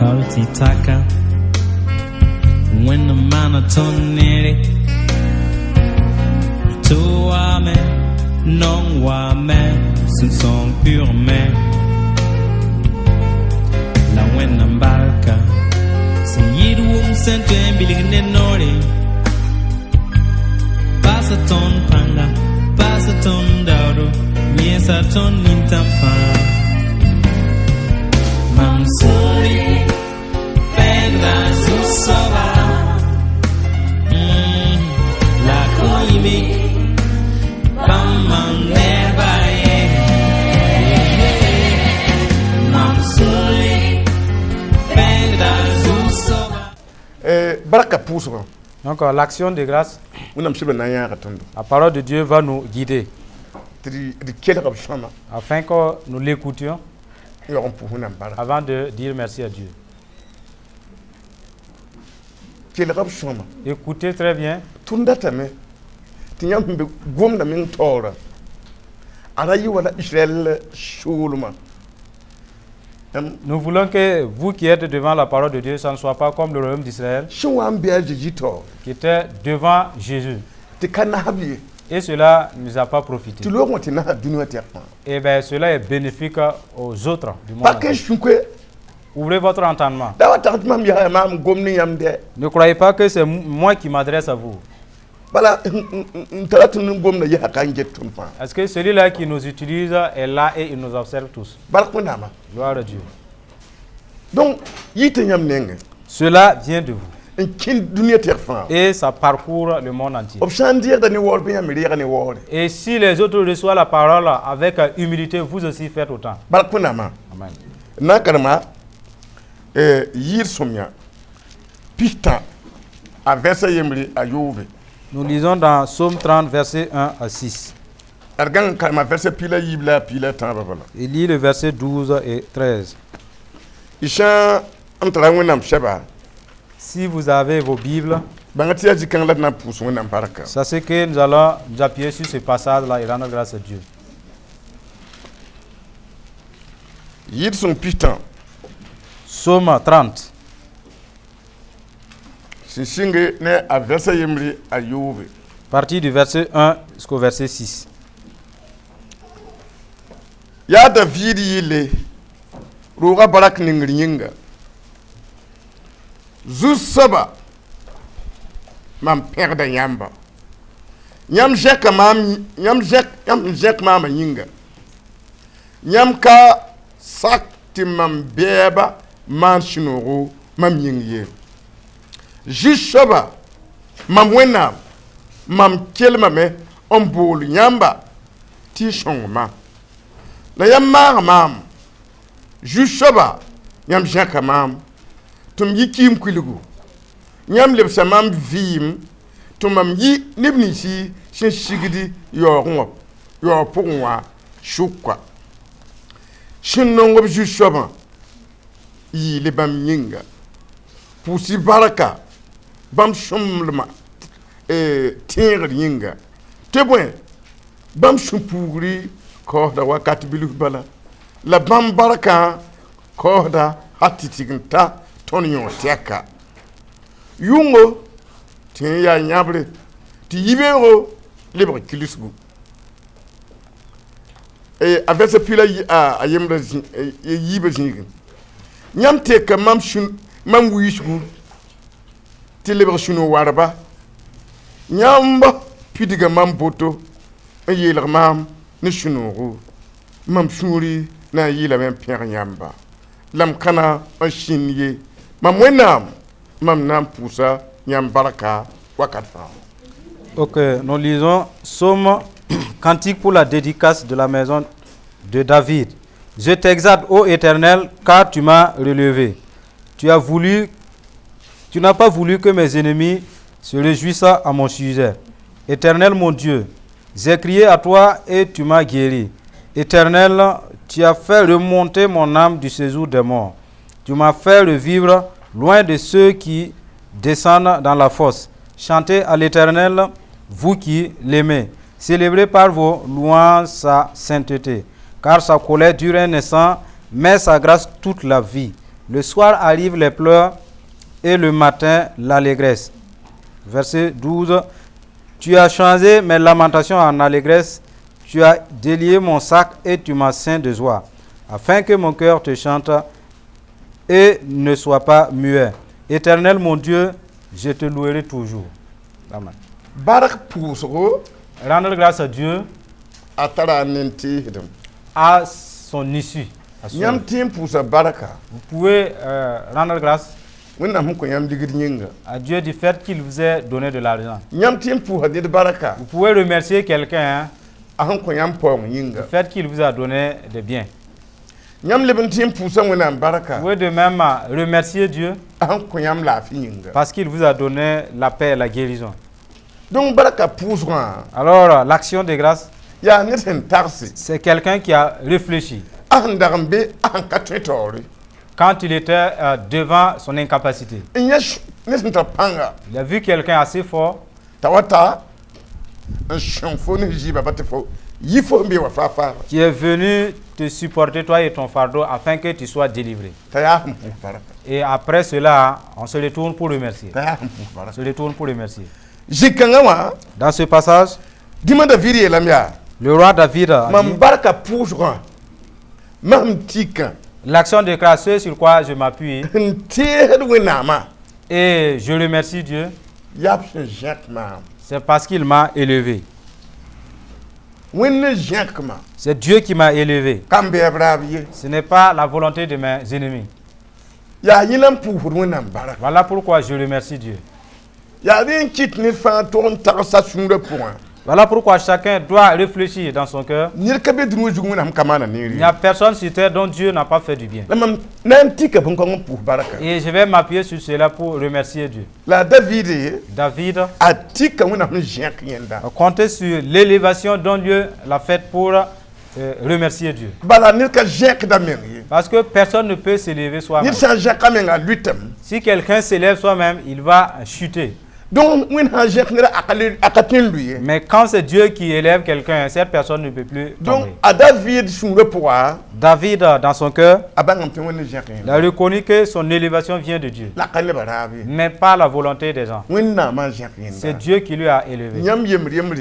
Hal tɩ taka Wẽnnaam maana tõnd neere tɩ waame nong waame sũ-sãoong pʋgame la Wẽnnaam barka sẽn yɩɩd wʋm sẽn tõe n bilg ne noore paasa tõnd pãnga paasa tõnd daoodo yẽesa tõnd nintãm fãa mam sũuri pẽgda Zu-soaba la kõime bãmb mam neeba ye mam sũuri pẽgda Zu-soaba. Barka pʋʋsgã. Donc l'action de grâce, Wẽnnaam sɩbã na n yãaga tõndo la parole de Dieu va nous guider tɩ d kelg b sõma afin que nous l'écoutions n yaoog n pʋʋs Wẽnnaam barka. Avant de dire merci à Dieu. Kelg b sõma. Écoutez très bien. Tõnd datame tɩ yãmb sẽn be gomda meng taoora a ra yɩ wala Israɛl soolmã. Nous voulons que vous qui êtes devant la parole de Dieu, ça ne soit pas comme le royaume d'Israël sẽn wa n bɩ a Zeezi taoor qui était devant Jésus. Tɩ ka nasb ye. Et cela ne nous a pas profité. Tɩ loogẽ tɩ nasd dũniyã tɛk fãa. Et bien cela est bénéfique aux autres du monde Pa entier. Sũ-koe. Ouvrez votre entendement. Da wa tag tɩ mam yaa maam gom ne yãmb dɛ. Ne croyez pas que c'est moi qui m'adresse à vous. Bala n tara tɩ n gomda yɛsa ka n get tõnd fãa. Est-ce que celui-là qui nous utilise est là et il nous observe tous? Bark Wẽnnaamã. Gloire à Dieu. Donc yɩ tɩ yãmb nengẽ Cela vient de vous. N kẽnd dũniyã tɛk fãa. Et ça parcourt le monde entier. B sã n dɩgda ne waoor bɩ yãmb reega ne waoore. Et si les autres reçoivent la parole avec humilité, vous aussi faites autant. Bark Wẽnnaamã. Amen. N na n karema yɩɩd sõmyã pistã a vɛrsa yembre a yoobe. Nous lisons dans Psaume 30, versets 1 à 6. D gãng karema vɛrsa piila yiib la a piila a tãabã bala. Il lit le verset 12 et 13. Y sã n tara Wẽnnaam sɛba Si vous avez vos Bibles, bãnga tɩ yaa zĩ-kãng la d na n pʋʋs Wẽnnaam barka. Sachez que nous allons nous appuyer sur ce passage-là et rendre grâce à Dieu. Yɩɩd sõng pistã Psaume 30, sẽn sɩnge ne a vɛrsa yembre a yoobe. Partir du verset 1 jusqu'au verset 6. Yaa Daviid yɩlle roogã barak nengr yĩnga zu-soaba mam pẽgda yãmba yãmb zẽka maam yãmb zẽk yãmb sẽn zẽk maamã yĩnga yãmb ka sak tɩ mam bɛɛba maan sũ-noogo mam yĩng ye zu-soaba mam Wẽnnaam mam kelmame n bool yãmba tɩ y sõng ma la yãmb maaga maam zu-soaba yãmb zẽka maam tɩ m yi kɩɩm kuilgu yãmb lebsa maam vɩɩm tɩ mam yi neb ninsi sẽn sigdi yaoogẽ wã yaoog pʋgẽ wã sʋka sẽn nong b zu-soabã yɩɩle bãmb yĩnga pʋʋs-y barka bãmb sõmblmã tẽegr yĩnga tɩ bõe bãmb sũ-puugri kaoosda wakat bilf bala la bãmb barkã kaoosda hal tɩ tɩg n ta tõnd yõ tɛka yʋngo tɩ n yaa yãbre tɩ yibeoogo lebg kilsgu a vɛrsa pila a yembrã yiibã zĩigẽ yãmb teka mam mam wiisgu tɩ lebg sũ-no warba yãmb pidga mam boto n yeelg maam ne sũ-noogo mam sũuri na n yɩɩlame n pẽg yãmba la m ka na n sĩnd ye mam Wẽnnaam mam na n pʋʋsa yãmb barka wakat fãa. Ok, nous lisons Psaume, Cantique pour la dédicace de la maison de David. Je t'exalte, ô Éternel, car tu m'as relevé. Tu n'as pas voulu que mes ennemis se réjouissent à mon sujet. Éternel mon Dieu, j'ai crié à toi et tu m'as guéri. Éternel, tu as fait remonter mon âme du séjour des morts. Tu m'as fait revivre loin de ceux qui descendent dans la fosse. Chantez à l'Éternel, vous qui l'aimez. Célébrez par vos louanges sa sainteté. Car sa colère dure un instant, mais sa grâce toute la vie. Le soir arrivent les pleurs et le matin l'allégresse. Verset 12. Tu as changé mes lamentations en allégresse. Tu as délié mon sac et tu m'as ceint de joie, afin que mon cœur te chante et ne soit pas muet. Éternel mon Dieu, je te louerai toujours. Amen. Bark pʋʋsgo Rendre grâce à Dieu a tara nen tɩɩsdem. À son issue. Yãmb tɩ n pʋʋsa barka Vous pouvez rendre grâce Wẽnnaam sẽn kõ yãmb ligd yĩnga. À Dieu du fait qu'il vous ait donné de l'argent. Yãmb tɩ n pʋʋsa ned barka Vous pouvez remercier quelqu'un, hein, a sẽn kõ yãmb paoong yĩnga. Du fait qu'il vous a donné des biens. Yãmb leb n tɩ n pʋʋsa Wẽnnaam barka Vous pouvez de même remercier Dieu a sẽn kõ yãmb laafɩ yĩnga. Parce qu'il vous a donné la paix et la guérison. Donc barka pʋʋsgã Alors, l'action de grâce, yaa ned sẽn tagse c'est quelqu'un qui a réfléchi. A sẽn dag n be a sẽn ka tõe taoore. Quand il était devant son incapacité, N yẽ ned sẽn tar pãnga il a vu quelqu'un assez fort t'a wa ta n sõng fo ne zɩɩba ba tɩ fo yi fo n be wa faa-faaba qui est venu te supporter, toi et ton fardeau, afin que tu sois délivré. T'a yaa sẽn pʋʋs barka. Et après cela, on se retourne pour remercier. T'a yaa sẽn pʋʋs On barka. Se retourne pour remercier. Zĩ-kãngã wã Dans ce passage, dĩmã David yeelame yaa le roi David a mam dit, barka pʋʋsgã mam tikã l'action de grâce, ce sur quoi je m'appuie, n teesd Wẽnnaamã et je remercie Dieu, yaa b sẽn zẽk maam. C'est parce qu'il m'a élevé. Wẽnd ne zẽk ma C'est Dieu qui m'a élevé. ka m bɛɛb raab ye. Ce n'est pas la volonté de mes ennemis. Yaa yẽla n pʋʋsd Wẽnnaam barka. Voilà pourquoi je remercie Dieu. Yaa rẽ n kɩt ned fãa tog n tagsa sũurã pʋgã. Voilà pourquoi chacun doit réfléchir dans son cœur. Ned ka be dũni zug Wẽnnaam ka maana neer Il ye. n'y a personne sur terre dont Dieu n'a pas fait du bien. La mam na n tika bõn-kãng n pʋʋs barka. Et je vais m'appuyer sur cela pour remercier Dieu. La a David David a tika Wẽnnaam sẽn zẽk yẽnda. A compté sur l'élévation dont Dieu l'a faite pour remercier Dieu. Bala ned ka zẽkda meng ye. Parce que personne ne peut s'élever soi-même. Ned sã n zẽka menga a lʋɩtame. Si quelqu'un s'élève soi-même, il va chuter. Donc Wẽnd sã n zẽk ned a ka tõe n lʋ ye. Mais quand c'est Dieu qui élève quelqu'un, cette personne ne peut plus Donc tomber. A David sũurã pʋga David, dans son cœur, a bãngame tɩ Wẽnd zẽk il yẽnda. A reconnu que son élévation vient de Dieu, La ka nebã raab ye. Mais pas la volonté des gens. Wẽnnaamã n zẽk C'est yẽnda. Dieu qui lui a élevé. Yãmb yembr yembre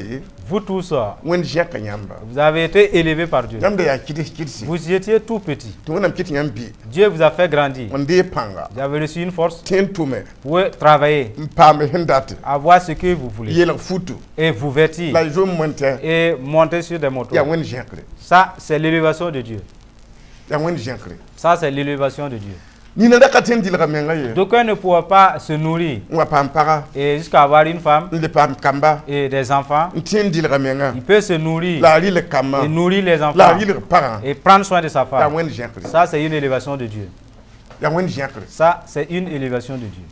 Vous tous, Wẽnd zẽka yãmba. Vous avez été élevés par Dieu. Yãmb da yaa kɩds kɩdse. Vous étiez tout petit. Tɩ Wẽnnaam kɩt yãmb bɩ. Dieu vous a fait grandir. N dee pãnga. Vous avez reçu une force Tɩ n tʋme. Pour travailler, N paam sẽn date. Avoir ce que vous voulez Yeelg futu. Et vous vêtir La y zom mõntɛ. Et monter sur des motos. Yaa Wẽnd zẽkre. Ça, c'est l'élévation de Dieu. Yaa Wẽnd zẽkre. Ça, c'est l'élévation de Dieu. Nina da ka tõe n dɩlga menga ye. D'aucuns ne pouvaient pas se nourrir N wa paam paga. Et jusqu'à avoir une femme N le paam kamba. Et des enfants. N tõe n dɩlga menga. Il peut se nourrir La a rɩlg kambã. Et nourrir les La a enfants rɩlg pagã. Et prendre soin de sa Yaa femme. Wẽnd zẽkre. Ça, c'est une élévation de Dieu. Yaa Wẽnd zẽkre. Ça, c'est une élévation de Dieu.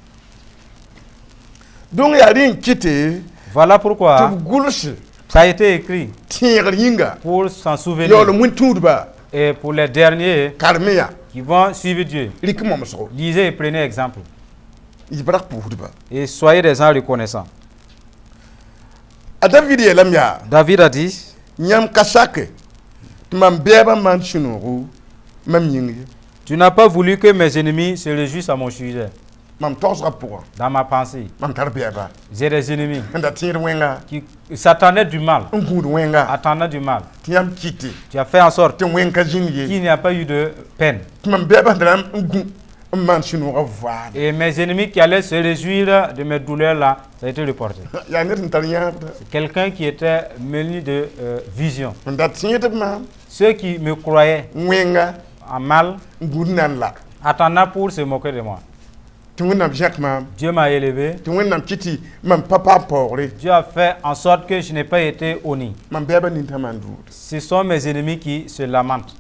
Donc yaa rẽ n kɩte Voilà tɩ pourquoi b gʋls ça a été écrit tẽegr yĩnga pour s'en souvenir. yaool n wẽn-tũudba Et pour les derniers karem yaa qui vont suivre Dieu, rɩk momsgo lisez et prenez exemple. Y bark pʋʋsdba. Et soyez des gens reconnaissants. A David yeelame yaa David a dit, yãmb ka sake tɩ mam bɛɛbã maan sũ-noogo mam yĩng ye. Tu n'as pas voulu que mes ennemis se réjouissent à mon sujet. Mam togsgã pʋgã Dans ma pensée, mam tar bɛɛba j'ai des ennemis sẽn da tẽed wẽnga qui s'attendaient du mal, n gũud wẽnga attendaient du mal. Tɩ yãmb kɩte Tu as fait en sorte tɩ wẽng ka zĩnd ye qu'il n'y a pas eu de peine. Tɩ mam bɛɛbã sẽn da na n gũ n maan sũ-noogã vaade. Et mes ennemis qui allaient se réjouir de mes douleurs là, ça a été reporté. Yaa ned sẽn tar yãabda. C'est quelqu'un qui était muni de vision. N da tẽedb maam Ceux qui me croyaient wẽnga en mal, n gũud na n la attendaient pour se moquer de moi. Tɩ Wẽnnaam zẽk maam. Dieu m'a élevé. Tɩ Wẽnnaam kɩt tɩ mam pa paam paoogre. Dieu a fait en sorte que je n'ai pas été honni. Mam bɛɛbã nintãmã n duud. Ce sont mes ennemis qui se lamentent.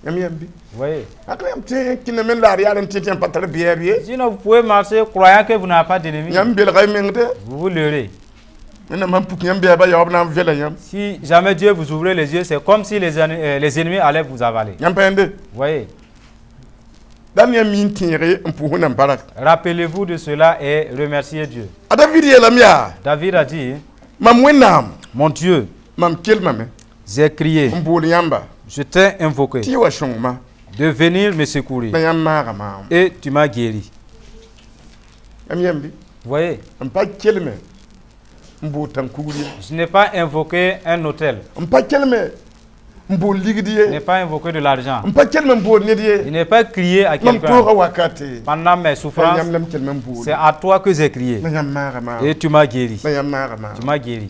Yãmb yãmb bɩ Vous voyez? Aka yãmb tẽ kẽndame n laar yaar n tẽ tɩ yãmb pa tar bɛɛb ye. Sinon, vous pouvez marcher croyant que vous n'avez pas d'ennemis. Yãmb belga y meng dɛ. Vous vous leurrez. Wẽnnaam sãn puk yãmb bɛɛbã yaoob na n vɛla yãmb. Si jamais Dieu vous ouvrait les yeux, c'est comme si les ennemis allaient vous avaler. Yãmb pa yẽnde. Vous voyez? Dãmb yãmb mi n tẽege n pʋʋs Wẽnnaam bark. Rappelez-vous de cela et remerciez Dieu. A David yeelame yaa: David a dit: Mam Wẽnnaam, Mon Dieu, mam kelmame j'ai crié, n bool yãmba je t'ai invoqué tɩ y wa sõng-ma de venir me secourir la yãmb maaga maam. Et tu m'as guéri. Yãmb yãmb bɩ? Vous voyez, M pa kelme n bool tãn-kugr ye. Je n'ai pas invoqué un autel, M pa kelme n bool ligd je n'ai ye. pas invoqué de l'argent, M pa kelme n bool ned je ye. N'ai pas crié à Mam quelqu'un. toogã wakate Pendant mes la souffrances, yãmb la m kelme n bool c'est à toi que j'ai crié la yãmb maaga maam. Et tu m'as guéri. La yãmb maaga maam. Tu m'as guéri.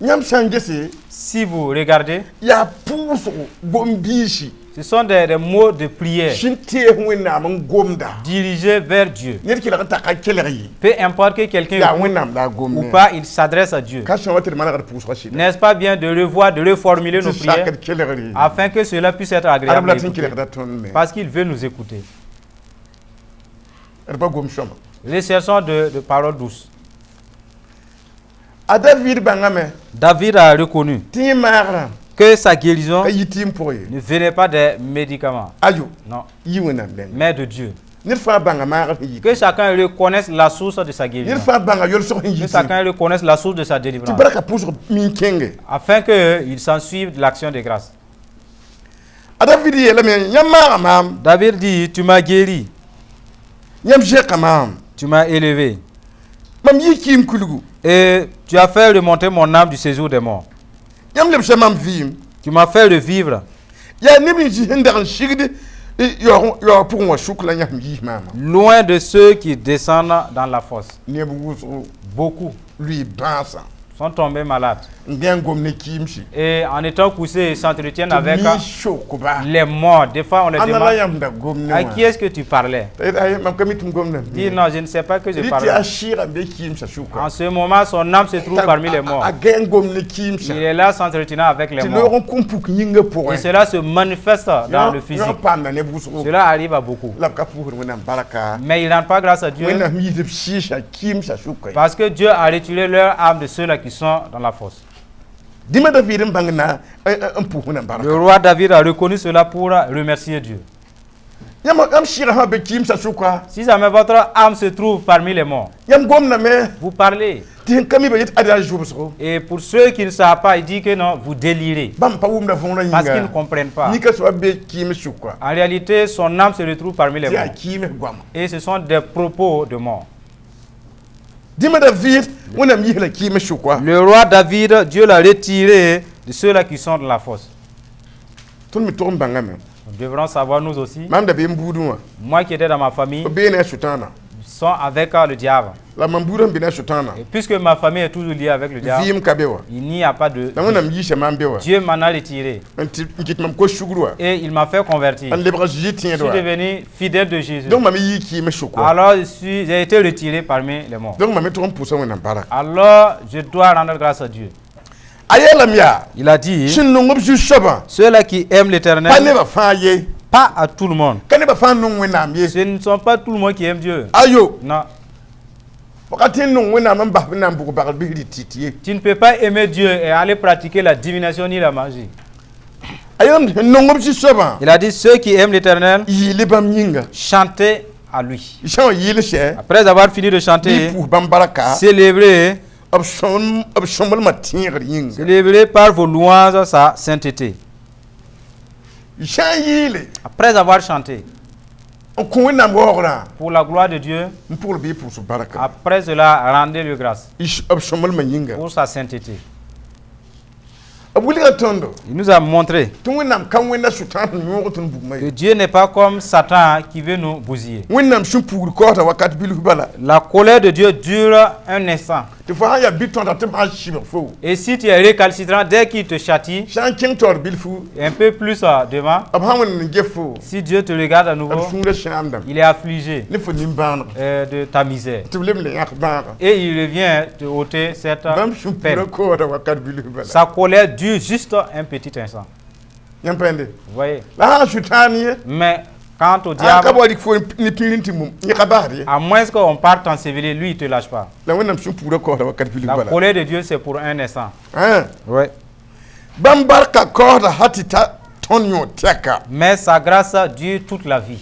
Yãmb sã n gese, Si vous regardez, yaa pʋʋsgo gom-biisi ce sont des mots de prière sẽn tees Wẽnnaam n gomda. Dirigés vers Dieu. Ned kelg n taka kelg ye. Peu importe que quelqu'un Yaa écoute Wẽnnaam la a ou gomdẽ. pas, il s'adresse à Dieu. Ka sõma tɩ d manegd pʋʋsgã sɩda. N'est-ce pas bien de revoir, de reformuler nos Tɩ prières sakd kelgre. Afin que cela puisse être agréable Adem à la tɩ n écouter? kelgda tõnd me. Parce qu'il veut nous écouter. D pa gom sõma. Recherchons de paroles douces. A David bãngame David a reconnu tɩ yẽ maagrã que sa guérison ka yi tɩɩm pʋgẽ ye. Ne venait pas des médicaments, Ayo, non, yi Wẽnnaam dẽnga. Mais de Dieu. Ned fãa bãnga maagr sẽn yi. Que chacun reconnaisse la source de sa Ned guérison. Fãa bãnga yolsg sẽn yi. Que chacun reconnaisse la source de sa Tɩ délivrance. Barka pʋʋsg min kẽnge. Afin qu'il s'en suive de l'action de grâce. A David yeelame yãmb maaga maam. David dit: Tu m'as guéri, Yãmb zẽka maam. Tu m'as élevé. Mam yɩ kɩɩm kulgu. Et tu as fait remonter mon âme du séjour des morts. Yãmb lebsa mam vɩɩm. Tu m'as fait revivre. Yaa neb nins sẽn dag n sigd yaoog pʋgẽ wã sʋk la yãsem yiis maama. Loin de ceux qui descendent dans la fosse. Neb wʋsgo Beaucoup lʋɩ bãasã sont tombés malades. N gã n gom ne kɩɩmsi. Et en étant couchés, ils s'entretiennent avec Tɩ mi sokba. Les morts. Des fois, on les Ãnna la demande: yãmb da gom ne À wã? Qui est-ce que tu parlais? Mam ka mi tɩ m gomda. Dis: Non, je ne sais pas que je Rɩ tɩ parlais. a sɩɩga n be kɩɩmsã sʋka. En ce moment, son âme se trouve parmi les morts. A gã n gom ne kɩɩmsã. Il est là s'entretenant avec les Tɩ morts. loog n kũm puk yĩngã Et pʋgẽ. Cela se manifeste dans le physique. Paamda neb wʋsgo. Cela arrive à beaucoup. La b ka pʋʋsd Wẽnnaam barka. Mais ils ne rendent pas grâce à Dieu Wẽnnaam yiisd b sɩɩsã kɩɩmsã sʋka. Parce que Dieu a retiré leur âme de ceux-là qui sont dans la fosse. Dĩmã David n bãng na n pʋʋs Wẽnnaam barka. Le roi David a reconnu cela pour remercier Dieu. Yãmb yãmb sɩɩgã sã be kɩɩmsã sʋka, Si jamais votre âme se trouve parmi les morts, yãmb gomdame vous parlez. Tɩ sẽn ka mi ba yet ad yaa zʋbsgo. Et pour ceux qui ne savent pas, il dit que non, vous délirez. Bãmb pa wʋmda võorã Parce qu'ils ne yĩnga. Comprennent pas. Nika soaba be kɩɩms sʋka. En réalité, son âme se retrouve parmi les Tɩ yaa morts. kɩɩms goama. Et ce sont des propos de mort. Dĩmã David Wẽnnaam yiisla kɩɩms sʋka. Le roi David, Dieu l'a retiré de ceux-là qui sont dans la fosse. Tõnd me tog n bãngame. Nous devrons savoir nous aussi, Mam da be m buudẽ wã. Moi qui étais dans ma famille, B bee ne a Sʋtãana. Sont avec le diable. La mam buudã n be ne a Sʋtãana. Et puisque ma famille est toujours liée avec le diable, Vɩɩm ka be wa. Il n'y a pas de La Wẽnnaam yiisa maam be wa. Dieu m'en a retiré N tɩ n kɩt mam kos sugr wa. Et il m'a fait convertir. N lebg Zezi Je tẽed suis wa. Devenu fidèle de Jésus. Donc mam yii kɩɩms sʋka. Alors j'ai été retiré parmi les morts. Donc mam me tog n pʋʋsa Wẽnnaam barka. Alors je dois rendre grâce à Dieu. A yeelame yaa Il a dit: sẽn nong b zu-soabã Ceux-là qui aiment l'Éternel, pa nebã fãa ye. Pas à tout le monde. Ka nebã fãa nong Wẽnnaam ye. Ce ne sont pas tout le monde qui aime Dieu. Ayo. Non. Wakat n nong Wẽnnaam n bas b na n bʋg bagl bɩs rɩ tɩt ye. Tu ne peux pas aimer Dieu et aller pratiquer la divination ni la magie. A yeelame sẽn nong b zu-soabã Il a dit: Ceux qui aiment l'Éternel, yɩɩl bãmb yĩnga. Chantez à lui. Sã wã yɩɩl sɛ Après avoir fini de bɩ chanter, pʋʋs bãmb barka célébrez, b sõm b sõmblmã tẽegr yĩnga. Célébrez par vos louanges sa sainteté. Sã n yɩɩle Après avoir chanté, n kõ Wẽnnaam waoogrã pour la gloire de Dieu, n pʋgl bɩ pʋʋs barka après cela, rendez-lui grâce b sõmblmã yĩnga. Pour sa sainteté. B wilga tõndo Il nous a montré tɩ Wẽnnaam ka wẽnda Sʋtãan sẽn yõog tõnd bugmã que ye. Dieu n'est pas comme Satan qui veut nous bousiller. Wẽnnaam sẽn pugr kaooda wakat bilf bala. La colère de Dieu dure un instant. Tɩ fo sã n yaa bi-tõda tɩ b sã n sɩbg fo. Et si tu es récalcitrant, dès qu'il te châtie, Sã n kẽng taoor bilfu, un peu plus devant, b sã n wẽnd n ges fo, si Dieu te regarde à b nouveau, sũurã sãamdame il est affligé ne fo nimbãanega de ta misère. Tɩ b leb n le yãk bãaga. Et il revient te ôter cette Bãmb sũ peine. pura kaooda wakat bilf bala. Sa colère dure juste un petit instant. Yãmb pãende. Vous voyez? La sã n Sʋtãan ye Mais quant au sã n ka diable, wa rɩk fo ne pĩir n tɩ mum yẽ ka basd ye. À moins qu'on parte ensevelir, lui, il ne te lâche pas. La Wẽnnaam sũ pura kaooda wakat bilf La bala. Colère de Dieu, c'est pour un instant. Ãn. Ouais. Bãmb barka kaooda ha tɩ ta Tõnd yõ tɛka. Mais sa grâce dure toute la vie.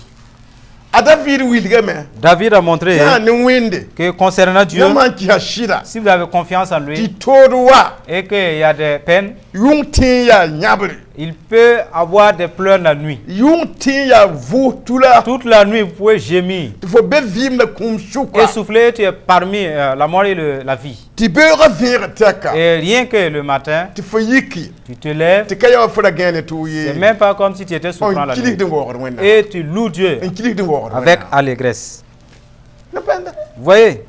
A David wilgame David a montré tɩ sã ne Wẽnde que concernant Dieu, yãmb sã n kɩsa sɩda si vous avez confiance en tɩ lui tood wa et qu'il y a des peines, yʋng tẽ yaa yãbre il peut avoir des pleurs la nuit. Yʋng tẽ yaa vʋʋs tula. Toute la nuit, vous pouvez gémir. Tɩ fo be vɩɩm la kũum sʋka. Essoufflé, tu es parmi la mort et la vie. Tɩ beoogã vẽeg tɛka. Et rien que le matin, tɩ fo yiki tu te lèves, tɩ ka ya wa fo ra gãene tɩ c'est ye même pas comme si tu étais souffrant la n nuit. kilsd n waoogd Wẽnnaam. Et tu loues Dieu N kilsd n waoogd avec Wẽnnaam. allégresse. Ne pẽnda. Vous voyez,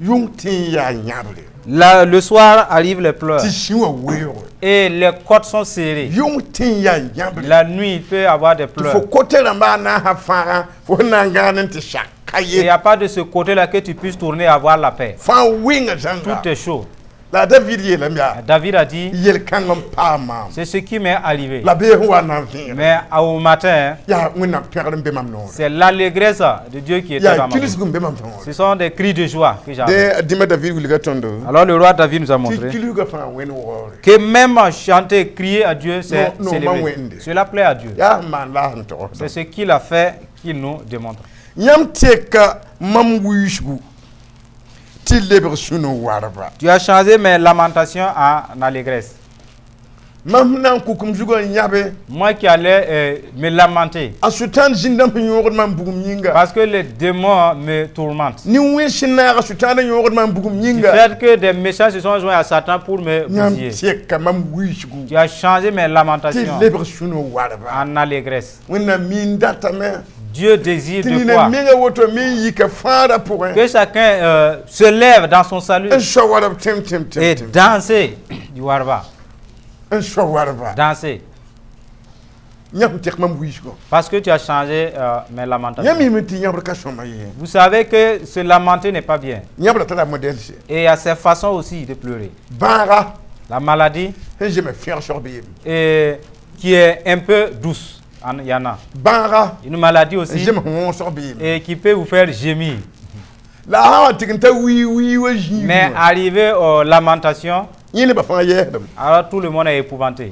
Yʋng tẽ yaa yãbre. Là, le soir arrivent les pleurs Tɩ sĩ wã weooge. Et les côtes sont serrées. Yʋng tẽ yaa yãbre. La nuit, il peut y avoir des Tɩ pleurs. fo kote rãmbã a naasã fãagã fo sẽn na n gãan n tɩ sak ka Il n'y ye. A pas de ce côté-là que tu puisses tourner et avoir la paix. Fãa wɩnga zãnga. Tout est chaud. La a David yeelame yaa David a dit, yel-kãng n paam maam. C'est ce qui m'est arrivé. La bee sẽn wa na n vẽegre. Mais au matin, Yaa Wẽnnaam pẽgr n be mam noore. C'est l'allégresse de Dieu qui était Yaa dans ma bouche. kilsg n be mam noore. Ce sont des cris de joie que j'avais. Dẽ dĩmã David wilga tõndo Alors le roi David nous a tɩ montré kilsgã fãa Wẽnd waoore. Que même chanter, crier à Dieu, c'est Non, non, célébrer. ma wende. Cela plaît à Dieu. Yaa sẽn maan la sẽn togsda. C'est ce qu'il a fait qu'il nous démontre. Yãmb teka mam wiisgu tɩ lebg sũ-no warba. Tu as changé mes lamentations en allégresse. Mam sẽn na n kuk m zugã n yãbe. Moi qui allais me lamenter A sʋtãan zĩndame sẽn yõogd mam bugum yĩnga. Parce que les démons me tourmentent. Nin-wẽns sẽn naag sʋtãan n yõogd mam bugum Du yĩnga. Fait que des méchants se sont joints à Satan pour me Yãmb bousiller. teka mam wiisgu Tu as changé mes tɩ lamentations lebg sũ-no warba. En allégresse. Wẽnnaam miin datame Dieu désire tɩ de nina quoi? Menga woto me yika fãadã pʋgẽ. Que chacun se lève dans son salut N sao warb tẽm tẽm tẽm et tẽm. Danser du warba. N sao warba. Danser. Yãmb tek mam wiisgã. Parce que tu as changé mes lamentations. Yãmb yĩm tɩ yãbr ka sõma ye. Vous savez que se lamenter n'est pas bien. Yãbra tara modèle se. Et il y a ces façons aussi de pleurer. Bãaga La maladie sẽn zeme fẽg sog beem. Et qui est un peu douce. Il y en a. Bãaga Une maladie n aussi zeme wõosg beem. Et qui peut vous faire gémir. La sã n wa tɩg n ta wii wii wa zĩig. Mais arrivé aux lamentations, Yẽ nebã fãa yɛɛsdem. Alors tout le monde est épouvanté.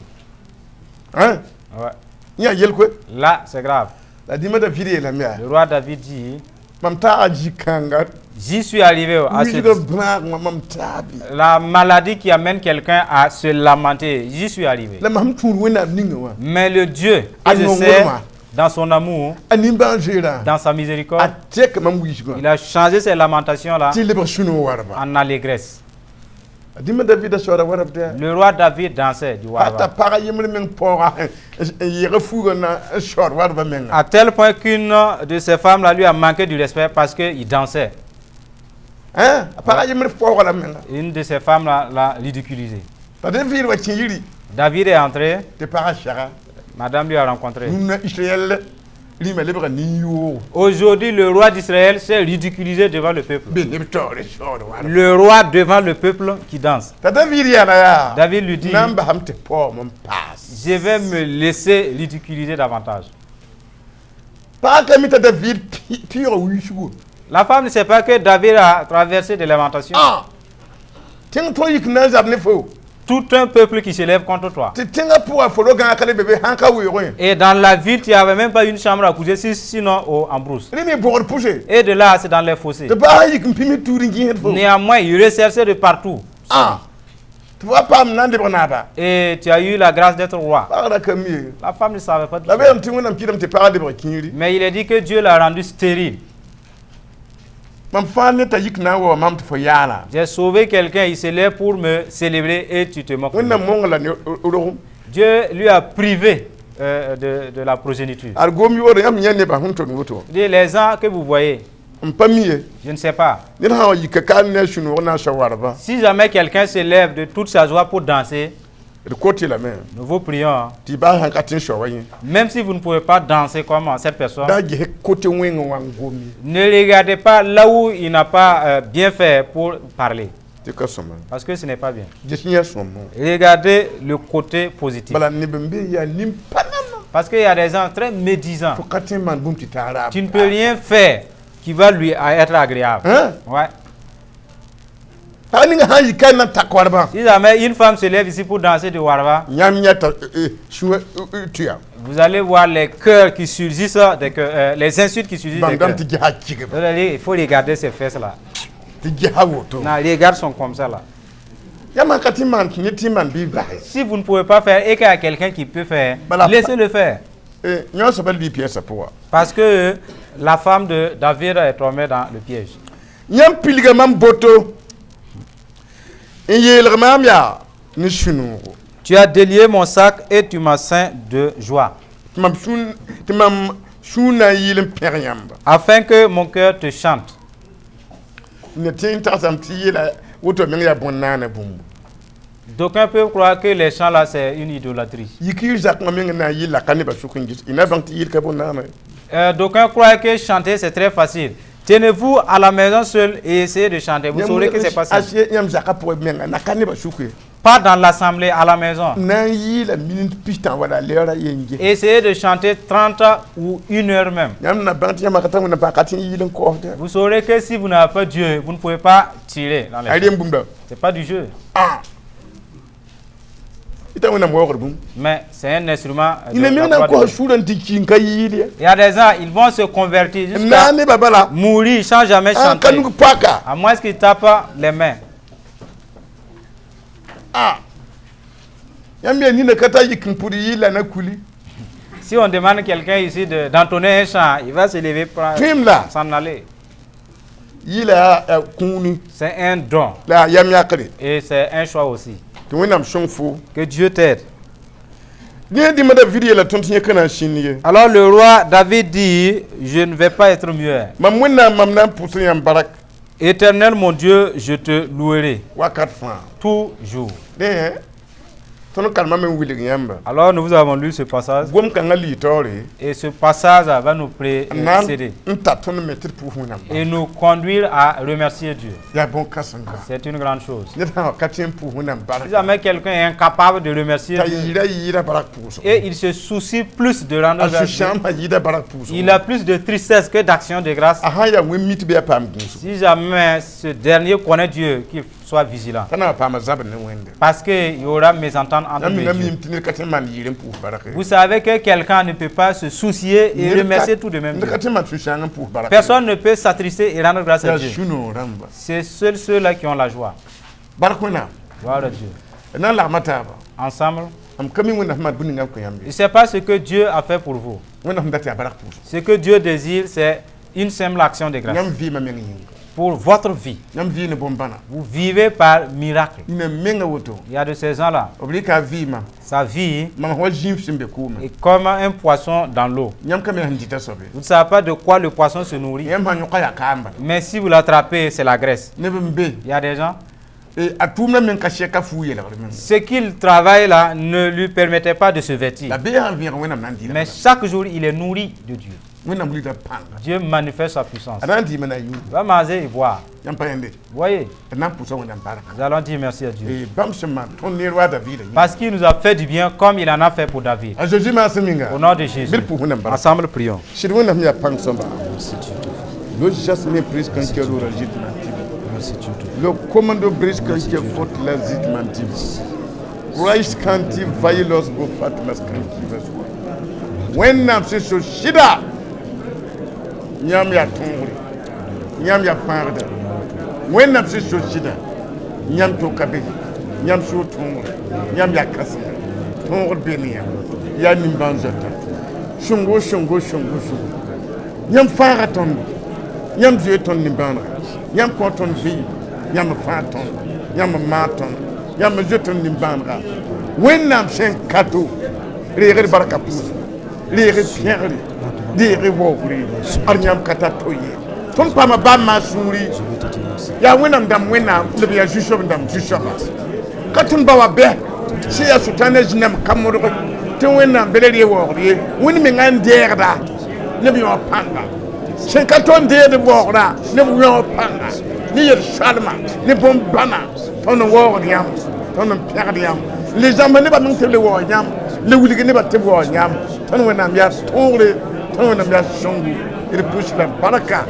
Hein? Ouais. Yẽ yaa yel koe. Là, c'est grave. La dĩmã David yeelame yaa Le roi David dit, mam taa zĩ-kãnga j'y suis arrivé à ce wilgã bãag wã mam taabe. La maladie qui amène quelqu'un à se lamenter, j'y suis arrivé. La mam tũud Wẽnnaam ninga wã. Mais le Dieu Ah, que je non, sais, vraiment. dans son amour, A nimbãan-zoeerã dans sa miséricorde, a tɛka mam wiisgã il a changé ces lamentations-là tɩ lebg sũ-no warba. En allégresse. A dĩmã David a soaada warab tɩ Le roi David dansait du t'a warba. Pag yembr meng paooga n yeg fuugã na n saood warba menga. À tel point qu'une de ces femmes-là lui a manqué du respect parce qu'il dansait. Hein? A pag yembr paooga la menga. Une de ces femmes-là l'a ridiculisé. T'a David wa kẽ yiri David est entré, tɩ pagã sega. Madame lui a rencontré. Rũnnã Israɛl rĩmã lebga nin-yoogo. Aujourd'hui, le roi d'Israël s'est ridiculisé devant le peuple. Be neb taoore saood warba. Le roi devant le peuple qui danse. T'a David yaala yaa David lui dit, na n basam tɩ paoom n paas. Je vais me laisser ridiculiser davantage. Pagã ka mi t'a David pɩʋʋga wiisgo. La femme ne sait pas que David a traversé des lamentations. Ah! Tẽng tõe yik n na n zab ne fo. Tout un peuple qui s'élève contre toi. Tɩ tẽngã pʋgã fo ro-gãag ka le be be sãn ka weoogẽ. Et dans la ville, tu n'avais même pas une chambre à coucher, sinon en brousse. Rẽ me bogd pʋse. Et de là, c'est dans les fossés. Tɩ baa yik n pĩm tuud n gẽsd fo. Néanmoins, il recherchait de partout. Ah! Tɩ fa paam na n lebg naaba. Et tu as eu la grâce d'être roi. Pagã ka mi ye. La femme ne savait pas tout La ça. beelame tɩ Wẽnnaam kɩtame tɩ pagã lebg kĩiri. Mais il est dit que Dieu l'a rendu stérile. Mam fãa ne t'a yik na n wa mam tɩ fo yaala. J'ai sauvé quelqu'un, il se lève pour me célébrer et tu te moques de Wẽnnaam lui. mong la ne rogem. Dieu lui a privé de la progéniture. Ad gom yoore yãmb yã nebã sẽn tond woto. Il dit, les gens que vous voyez, N pa mi ye. Je ne sais pas. Ned sã n wa yika ka ne a sũ-noog na n sao warba. Si jamais quelqu'un se lève de toute sa joie pour danser, D kot lame nous vous prions, tɩ baa sãn ka tɩ n sao wa yẽ. Même si vous ne pouvez pas danser comme cette personne, Da ges kote wẽngẽ wã n gom ye. Ne regardez pas là où il n'a pas bien fait pour parler. Tɩ ka sõma. Parce que ce n'est pas bien. Ges yã sõmo. Regardez le côté positif. Bala neb n be yaa nin-pa nana. Parce qu'il y a des gens très médisants. Fo ka tõe n maan bũmb tɩ taa raab. Tu ne peux rien faire qui va lui être agréable. Hein? Ouais. Pag ninga sã n yi ka n na n tak warbã, Si jamais une femme se lève ici pour danser de warba, yãmb yãta sũa tuya. Vous allez voir les cœurs qui surgissent, des cœurs, les insultes qui surgissent des Bãmb cœurs. tɩ gesa kigb. Vous allez dire, il faut regarder ces fesses-là. Tɩ gesa woto. Non, les regards sont comme ça là. Yãmb ka tɩ maan tɩ ned tɩ maan bɩ base. Si vous ne pouvez pas faire et qu'il y a quelqu'un qui peut faire, Voilà. laissez-le faire. Yõ soaba lii piɛsã pʋga. Parce que la femme de David est tombée dans le piège. Yãmb pilga mam boto n yeelg maam yaa ne sũ-noogo. Tu as délié mon sac et tu m'as ceint de joie, Tɩ mam sũur tɩ mam sũur na n yɩɩl n pẽg yãmba. Afin que mon cœur te chante. Ned tẽ n tagsame tɩ yeela woto meng yaa bõn-naana bũmbu. D'aucuns peuvent croire que les chants là, c'est une idolâtrie. Yik y zakã meng n na n yɩl la ka nebã sʋk n gis y na bãng tɩ yɩl ka bõn-naana. D'aucuns croient que chanter, c'est très facile. Tenez-vous à la maison seul et essayez de chanter. Vous saurez que c'est pas simple. Yãmb zakã pʋgẽ menga na ka nebã sʋk ye. Pas dans l'assemblée, à la maison. Na n yɩɩla minit pistã wala leoora yen ge. Essayez de chanter 30 ou une heure même. Yãmb na bãng tɩ yãmb ka tar wẽnnaam paa ka tɩ n yɩɩl n kaoosda. Vous saurez que si vous n'avez pas Dieu, vous ne pouvez pas tirer dans les A champs. rem bũmba. C'est pas du jeu. Ah, y t'a wẽnnaam waoogd bũmb. Mais c'est un instrument de Ina la meng na n gloire de kos Dieu. sũurã n tɩ ki n ka yɩɩl ye. Il y a des gens, ils vont se convertir N jusqu'à naag nebã bala mourir sans jamais n ka chanter. nug poaka. À moins qu'ils tapent les mains. Ah, yãmb yaa nina ka tar yik n pʋd yɩɩla na kuli. Si on demande quelqu'un ici d'entonner un chant, il va se lever pour Tõem la s'en aller. Yɩɩla yaa kũuni. C'est un don La yaa yam yakre. Et c'est un choix aussi. Tɩ Wẽnnaam sõng fo. Que Dieu t'aide. Yẽ dĩmã David yeela tõnd tɩ yẽ ka na n sĩnd ye. Alors le roi David dit, je ne vais pas être muet. Mam Wẽnnaam mam na n pʋs yãmb barak. Éternel mon Dieu, je te louerai Wakat fãa. Toujours. Dẽ tõnd karemã me n wilg yãmba. Alors nous vous avons lu ce passage Gom-kãngã lii taoore. Et ce passage va nous N na précéder n ta tõnd me tɩ d pʋʋs Wẽnnaam. Et nous conduire à remercier Dieu. Yaa bõn-kãsenga. C'est une grande chose. Ned sã n wa ka tõe n pʋʋs Wẽnnaam Si barka, jamais quelqu'un est incapable de remercier t'a Dieu yɩɩda yɩɩda barak pʋʋsgo. Et il se soucie plus de rendre A grâce à Dieu, sũ-sãambã yɩɩda barak pʋʋsgo. Il a plus de tristesse que d'action de grâce. A sã n yaa wẽn-mit bɩ a paam gũusgo. Si jamais ce dernier connaît Dieu, qu'il soit vigilant. T'a na wa paama zabr ne Wẽnde. Parce qu'il y aura mésentente entre Yãmb lui et mengã Dieu. miime tɩ ned ka tõe n maan yɩɩr n pʋʋs barak ye. Vous savez que quelqu'un ne peut pas se soucier et remercier tout de même Ned Dieu. Ka tõe n maan sũ-sãang n pʋʋs barak ye. Personne ne peut s'attrister et rendre grâce à Yaa Dieu. sũ-noog rãmba. C'est seuls ceux-là qui ont la joie. Bark Wẽnnaam. Gloire à Dieu. D na n lagma taaba. Ensemble, M ka mi Wẽnnaam sẽn maan bũmb ninga n kõ yãmb je ye. ne sais pas ce que Dieu a fait pour vous. Wẽnnaam sẽn dat yaa barak pʋʋsgo. Ce que Dieu désire, c'est une simple action de grâce. Yãmb vɩɩmã meng yĩnga. Pour votre vie. Yãmb vɩɩ ne bõn-bãna. Vous vivez par miracle. Nina menga woto. Il y a de ces gens-là, B rɩka a vɩɩmã. Sa vie Mam wa zĩif sẽn be kʋʋmẽ. Est comme un poisson dans l'eau. Yãmb ka me sẽn dɩta soab ye. Vous ne savez pas de quoi le poisson se nourrit. Yãmb sã n yõka yaa kaam bala. Mais si vous l'attrapez, c'est la graisse. Neb n be. Il y a des gens, A tʋʋmdã meng ka sɛka fuu yeelgr meng. Ce qu'il travaille là ne lui permettait pas de se vêtir. La bee sã n vẽeg Wẽnnaam na n dɩɩla. Mais chaque jour, il est nourri de Dieu. Wẽnnaam wilga pãnga. Dieu manifeste sa puissance. A na n dɩɩmã na yũ. Il va manger et boire. Yãmb pa yẽnde. Vous voyez, D na n pʋsa Wẽnnaam barka. Nous allons dire merci à Dieu. Bãmb sẽn maan tõnd ne roi David yĩnga. Parce qu'il nous a fait du bien comme il en a fait pour David. A Zeezi maasem yĩnga. Au nom de Jésus. Bɩ d pʋʋs Wẽnnaam barka. Ensemble, prions. Sɩd Wẽnnaam yaa pãng sõmba. Lo jasne pris kan ke ro rajit mantibi. Le commando bridge kan ke fort la zit mantibi. Rice kanti vailos go fatmas kan ki vaswa. Wẽnnaam sẽn so sɩda yãmb yaa tõogre yãmb yaa fãagda Wẽnnaam sẽn so sɩda yãmb to ka be yãmb sʋʋ tõogre yãmb yaa kãsenga tõogr be ne yãmb yaa nimbãan-zoeta sõngo sõngo sõngo sõngo yãmb fãaga tõndo yãmb zoe tõnd nimbãanega yãmb kõ tõnd vɩɩm yãmb fãa tõnd yãmb maag tõnd yãmb zoe tõnd nimbãanega Wẽnnaam sẽn kato reegd barka pʋʋsgo reeg pẽgre reeg waoogre ad yãmb ka tar to ye tõnd paama bãmb maa sũuri yaa Wẽnnaam dãmb Wẽnnaam la b yaa zu-soab dãmb zu-soaba ka tõnd ba wa bɛ sẽn yaa sʋtãanã zĩname ka modg tɩ Wẽnnaam be la ree waoogd ye Wẽnd mengã n deegda ne b yõ pãnga sẽn ka tõnd deed b waoogdã ne b yõ pãnga ne yel-soalma ne bõn-bãna tõnd n waoogd yãmb tõnd n pẽgd yãmb le zãmba nebã meng tɩ b le waoog yãmb le wilg nebã tɩ b waoog yãmb tõnd Wẽnnaam yaa tõogre tõnd Wẽnnaam yaa sõngu d pʋs la barka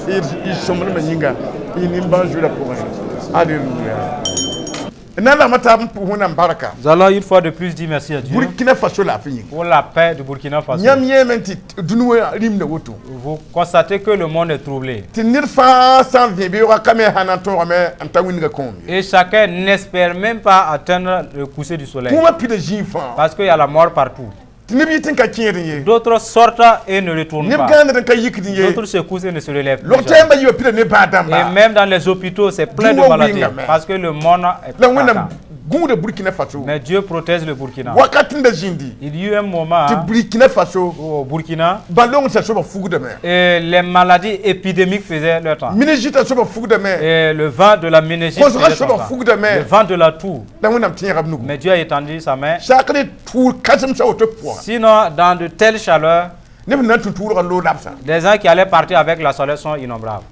y sõmblmã yĩnga y nimbãan-zurã pʋgẽ. Aleluya. D na n lagma taab n pʋʋs Wẽnnaam barka. Nous allons une fois de plus dire merci à Dieu Burkina Faso laafɩ yĩnga. Pour la paix du Burkina Faso. Yãmb yẽeme tɩ dũni wã rĩmda woto. Vous constatez que le monde est troublé. Tɩ ned fãa sã n vẽ beoogã ka me sã na n tõogame n ta wĩndgã kõom ye. Et chacun n'espère même pas atteindre le coucher du soleil. Kũumã pida zĩig fãa. Parce qu'il y a la mort partout. Tɩ neb yit n ka kẽedẽ ye. D'autres sortent et ne retournent Neb pas. gãandr n ka yikd ye. D'autres se couchent et ne se relèvent plus Log jamais. tɛɛmbã yiibã pida ne bãad-dãmba. Et même dans les hôpitaux, c'est plein de Dũni wã maladies. wɩngame. Parce que le monde est La Wẽnnaam craquant. gũuda Burkina Faso. Mais Dieu protège le Burkina. Wakat n da zĩndi. Il y eut un moment Tɩ Burkina Faso au Burkina bãn-longdsã soabã fugdame. Et les maladies épidémiques faisaient leur temps. Méningite soabã fugdame. Et le vent de la méningite Kosgã faisait son soabã temps. fugdame. Le vent de la toux. La Wẽnnaam tẽega b nugu. Mais Dieu a étendu sa main. Sakr tʋʋr kãsemsã woto pʋgã. Sinon, dans de telles chaleurs, Neb na n tũ tʋʋlgã loog labsã. Des gens qui allaient partir avec la chaleur sont innombrables.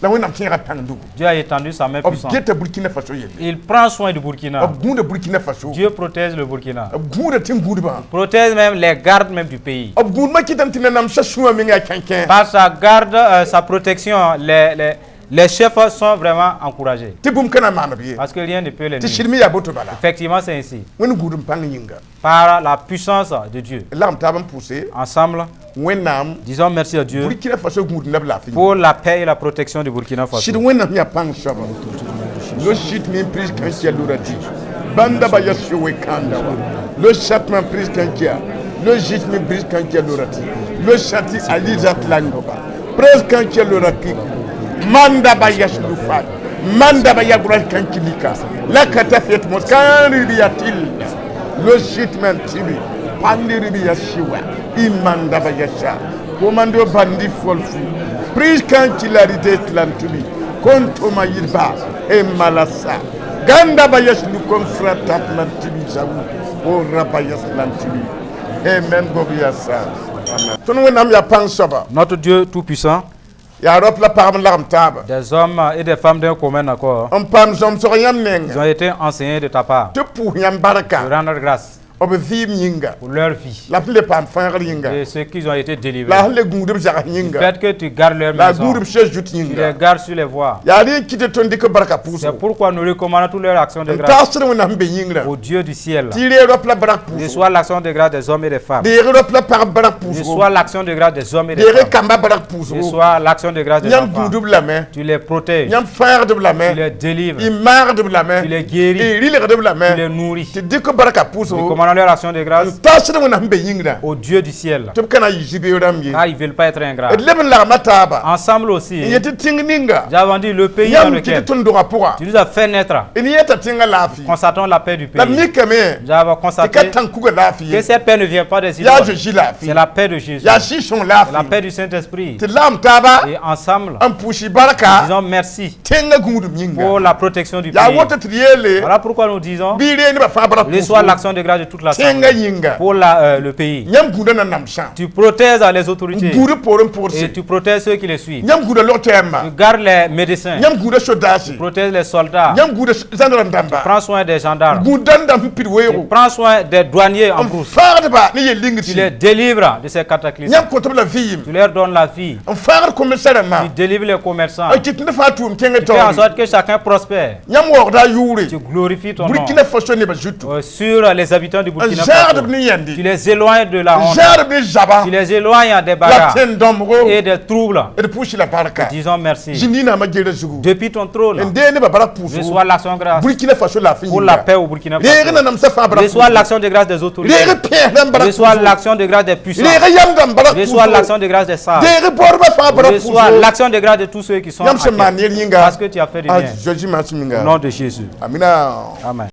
La Wẽnnaam tẽega pãng nugu. Dieu a étendu sa main B puissante. Geta Burkina Faso yelle. Il prend soin du Burkina. B gũuda Burkina Faso. Dieu protège le Burkina. B gũuda tẽn-gũudbã. Protège même les gardes même du pays. B gũudmã kɩtame tɩ nanamsã sũwã meng yaa kẽnkẽ. Par sa garde, sa protection, les chefs sont vraiment encouragés. Tɩ bũmb ka na n maan b ye. Parce que rien ne peut les Tɩ nuire. sɩd me yaa boto bala. Effectivement, c'est ainsi. Wẽnd gũud n pãng yĩnga. Par la puissance de Dieu. Lagm taab n pʋʋse. Ensemble, Wẽnnaam. Disons merci à Dieu Burkina Faso gũud neb laafɩ. Pour la paix et la protection du Burkina Faso. Sɩd Wẽnnaam yaa pãng soaba. Lo shit min pris kankia lurati. Banda ba yashuwe kanda wa. Lo chatman pris kankia. Lo jit min pris kankia lurati. Lo chati alizat langoba. Pres kankia lurati. Manda ba yashlufa. Manda ba yagura kankilika. La katafet moskani riyatil. Lo shit man tibi. Pandi ribi yashiwa. Imanda ba yasha. Komando bandi folfu. Pris kankilarité tlantubi. Kontoma yirba e malasa ganda bayas lu kon fratat lantibi zawu o rabayas lantibi amen gobiasa. Amen. Tõnd Wẽnnaam yaa pãng soaba. Notre Dieu Tout-Puissant, Yaa rap la pagb n lagem taaba. Des hommes et des femmes d'un commun accord, N paam zãmsg yãmb neng. Ils ont été enseignés de ta part Tɩ pʋʋs yãmb barka. De rendre grâce B vɩɩm yĩnga. Pour leur vie La sẽn le paam fãagr yĩnga. Et ceux qui ont été délivrés. La sẽn le gũud b zags yĩnga. Fait que tu gardes leur La maison, gũud b sẽn zut tu les yĩnga. Gardes sur les voies. Yaa rẽ n kɩt tɩ tõnd dɩk barka C'est pʋʋsgo. Pourquoi nous recommandons toutes leurs actions de N grâce tagsd Wẽnnaam be yĩngrã. Au Dieu du ciel. Tɩ reeg rap la barak pʋʋsgo. Reçois l'action de grâce des hommes et des femmes. Deeg rap la pagb barak pʋʋsgo. Reçois l'action de grâce des hommes et des Deeg femmes. kamba barak pʋʋsgo. Reçois l'action de grâce des Yãmb enfants. gũudb lame. Tu les protèges. Yãmb fãagdb lame. Tu les délivres. Y maagdb lame. Tu les guéris. Y rɩlgdb lame. Tu les nourris. Tɩ dɩk barka Nous pʋʋsgo. recommandons leur action de grâce N tagsd Wẽnnaam be yĩngrã. Au Dieu du ciel. Tɩ b ka na n yɩ zibeo rãmb ye. Car ils ne veulent pas être ingrats. D leb n lagma taaba. Ensemble aussi, N yetɩ tẽng ninga. nous avons dit le pays dans Yãmb kɩt lequel tɩ tõnd dogã pʋga. Tu nous as fait naître. D yeta tẽngã laafɩ. Constatons la paix du La pays. mikame. Nous avons Tɩ ka constaté tãn kuga laafɩ que ye. cette paix ne vient pas des Yaa idoles. Zeezi laafɩ. C'est la paix de Jésus. Yaa Sɩɩg-sõng C'est la laafɩ. Paix du Saint-Esprit. Tɩ lagm taaba. Et ensemble, N pʋʋs barka. Disons merci Tẽngã gũudb yĩnga. Pour la protection du Yaa pays. woto tɩ d yeele. Voilà pourquoi nous disons, Bɩ reeg nebã fãa bara reçois pʋʋsgo. L'action de grâce de toute l'assemblée Tẽngã yĩnga. Pour le pays. Yãmb gũudã na namsã. Tu protèges les autorités N gũud poorẽ pʋgse. Et tu protèges ceux qui les suivent. Yãmb gũuda log-tɛɛmbã. Tu gardes les médecins, Yãmb gũuda sodaase. Tu protèges les soldats, Yãmb gũuda zãndrã dãmba. Prends soin des gendarmes, Gũud dãn-dãmb sẽn pid tu weoogo. Prends soin des douaniers en N brousse, fãagdba ne yel-lingd. Tu les délivres de ces cataclysmes, Yãmb kõtb la vɩɩm. Tu leur donnes la vie, N fãagd commerçant rãmbã. Tu délivres les commerçants, N kɩt ned fãa tʋʋm tẽngã tu fais en taoore. Sorte que chacun prospère, Yãmb waoogda a yʋʋre. Tu glorifies ton nom Burkina Faso nebã zutu. Sur les habitants du N Burkina zãagdb Faso. ne yãndi. Tu les éloignes de la N honte, zãagdb ne zaba. Tu les éloignes des La bagarres tẽn-dãmbgo. Et des troubles. D pʋʋs la barka. Disons merci. Zĩnd naamã gera zugu. Depuis ton trône, N deeg nebã bara pʋʋsgo. Reçois l'action de grâce Burkina Faso laafɩ pour la yĩnga. Paix au Burkina Reeg Faso. nanamsã fãa bara Reçois pʋʋsgo. L'action de grâce des autorités. Reeg pẽes rãmb bara Reçois pʋʋsgo. L'action de grâce des puissants. Reeg yam dãmb bara Reçois pʋʋsgo. L'action de grâce des sages. Deeg baoodbã fãa bara Reçois pʋʋsgo. L'action de grâce de tous ceux qui sont Yãmb sẽn en maan quête. ned yĩnga. Parce que tu as fait du A bien. Zeezi maasem yĩnga. Au nom de Jésus. Amina. Amen.